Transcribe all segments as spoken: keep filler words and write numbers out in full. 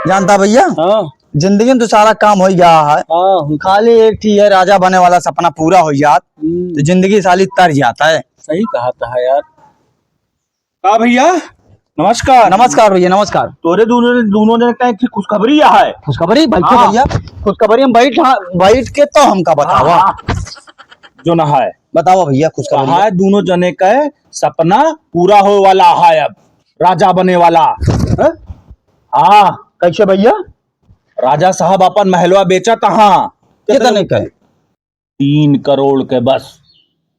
जानता भइया, हाँ। जिंदगी में तो सारा काम होइ गया है। हाँ, हो खाली एक ठी है, राजा बने वाला सपना पूरा होइ जात, हम्म। तो जिंदगी साली तर जाता है। सही कहत है यार। का भइया, नमस्कार। नमस्कार भइया, नमस्कार। तोरे दूनों, दूनों जने का एक खुशखबरी है। खुशखबरी? बैठो हाँ। भइया, खुशखबरी हम बैठ, हाँ, बैठ के तो हमका बतावा। हाँ, हाँ। जो ना है। बतावा भइया, खुशखबरी। कहा है, दूनों जने का सपना पूरा होए वाला है, अब राजा बने वाला। हैं? हाँ। कैसे भइया? राजा साहब अपन महलवा बेचत हाँ। कितने के? तीन करोड़ के बस,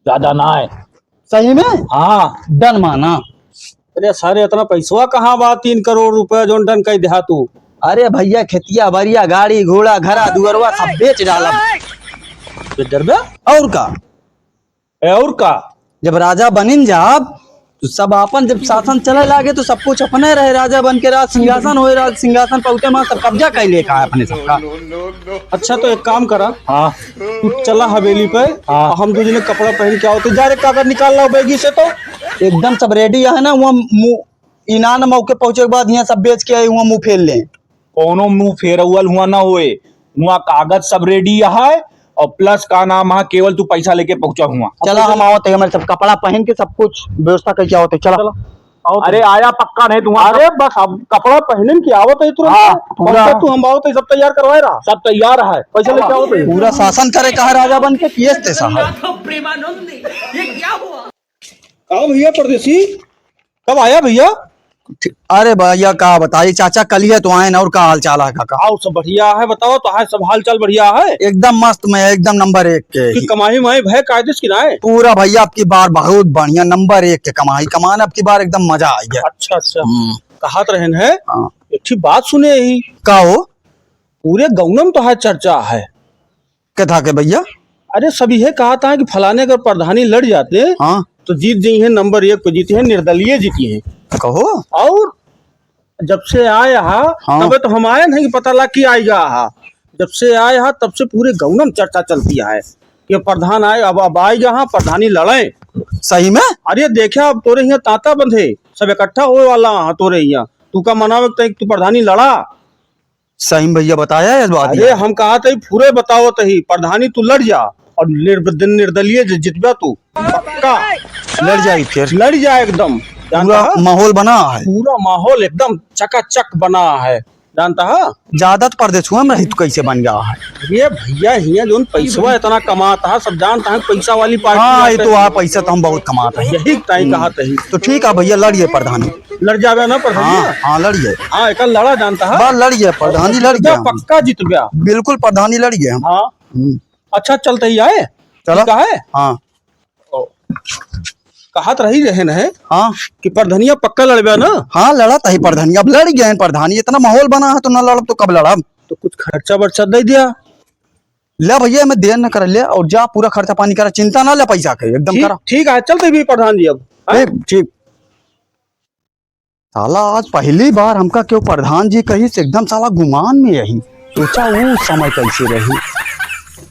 ज्यादा ना है। सही में? हाँ। Done माना। अरे सर, इतना पैसवा कहाँ बा, तीन करोड़ रुपया जौन done कइ देहा तू? अरे भइया, खेतिया, बरिया, गाड़ी, घोड़ा, घरा, दुअरवा सब बेच डालब। बेच डरबे? और का? ए, और का? जब राजा बनिन जाब, तो सब आपन जब शासन चले लागे, तो सब कुछ अपने रहे। राजा बन के राज सिंहासन होए, राज सिंहासन पे उठे, माँ सब कब्जा कर ले का है अपने सबका। अच्छा, तो एक काम करा, हाँ। तू चला हवेली पे, हाँ। हम दो जने कपड़ा पहन के आओ, तो जा रे, कागज निकाल लाओ बैगी से तो। एकदम सब ready है ना, वहाँ मु-, इनान मौके पहुँचे के बाद यहाँ सब बेच के आए, वहाँ मुँह फेर लें। कौनो मुँह फेरौल हुआ ना होए, हुआ कागज सब ready है, और plus का नाम है, केवल तू पैसा लेके पहुँचा हुआ। चला, हम आवत है, हमारे सब कपड़ा पहन के सब कुछ व्यवस्था करके आवत है, चला। चला, आवत है। अरे आया पक्का नहीं तू, अरे बस अब कपड़ा पहनन की आवत है तुरंत। हाँ, पूरा। तू हम आवत है, सब तैयार करवाए रहा। सब तैयार है। पैसा लेके आवत है। पूरा शासन करे कहा राजा बन के, पीएस ते साहब। प्रेमानंद, ये क्या हुआ? का भइया परदेसी, कब आया भइया? अरे भइया, का बताई चाचा, कलिए तो आए न, और का हाल चाल है काका? और सब बढ़िया है, बताओ तो, है सब हाल चाल बढ़िया है? एकदम मस्त में, एकदम नंबर एक के। कि कमाई माई भय कायदे से कि नाय? पूरा भइया, अब की बार बहुत बढ़िया, नंबर एक के कमाई कमान, अब की बार एकदम मजा आ गया। अच्छा, अच्छा। हम्म। कहत रहन है, हाँ। एक ठी बात सुने ही। का हो? पूरे गौनम तो है चर्चा है। कथा के भइया? अरे, सब इहे कहत हैं कि फलाने अगर प्रधानी लड़ जाते, हाँ। तो जीत जइहैं, नंबर एक पे जीतिहैं, निर्दलीय जीतिहैं। कहो। और जब से आए हा, हाँ। तबे तो हम आए नहीं कि पता लग कि आएगा हा। जब से आए हा, तब से पूरे गौनम चर्चा चलती है कि प्रधान आए, अब, अब आएगा हा, प्रधानी लड़े। सही में? अरे, देखा, अब तोरे यहाँ तांता बंधे, सब इकट्ठा होए वाला हा तोरे यहाँ। तू का मनावे कि तू प्रधानी लड़ा? सही में भइया बताया है बात अरे, यार। हम कहत ही, पूरे बतावत ही, प्रधानी तू लड़ जा और निर्ब-, निर्दलीय जि-, जितबा तू, पक्का। लड़ जाई फिर। लड़ जा एकदम। जानता पूरा है? माहौल बना है। पूरा माहौल एकदम चकाचक बना है, जानता है? ज्यादा तो परदेसुआ में रही तो कैसे बन गया है? ये भइया हियाँ जौन पैसवा इतना कमात है, सब जानता है पैसा वाली पार्टी हाँ, है। ये तो आ पैसा तो हम बहुत कमात है। यही ताई कहत ही। तो ठीक है भइया, लड़िए प्रधानी। लड़ जावे ना प्रधानी? हाँ, हाँ, लड़िए। हाँ, एक लड़ा जानता है? बस लड़िए, प्रधानी लड़ गया हम। पक्का जीत गया। बिल्कुल प्रधानी लड़ गया हम। हाँ। हम्म। अच्छा, चलते ही आए? चलो। ठीक है? हाँ। ओ। कहत रही रहे न है हाँ। कि प्रधानिया पक्का लड़बे ना? हाँ, लड़त ही प्रधानी। अब लड़ गए हैं प्रधानी, इतना माहौल बना है तो ना लड़ब तो कब लड़ब? तो कुछ खर्चा बर्चा दे दिया। ले भइया, मैं देर न कर ले और जा पूरा खर्चा पानी करा, चिंता ना ले पैसा के, एकदम ठीक, करा। ठीक है, चलते भी प्रधान जी अब। हाँ? ठीक, ठीक। साला आज पहली बार हमका क्यों प्रधान जी कही से एकदम साला गुमान में यही। सोचा वो समय कैसे रही।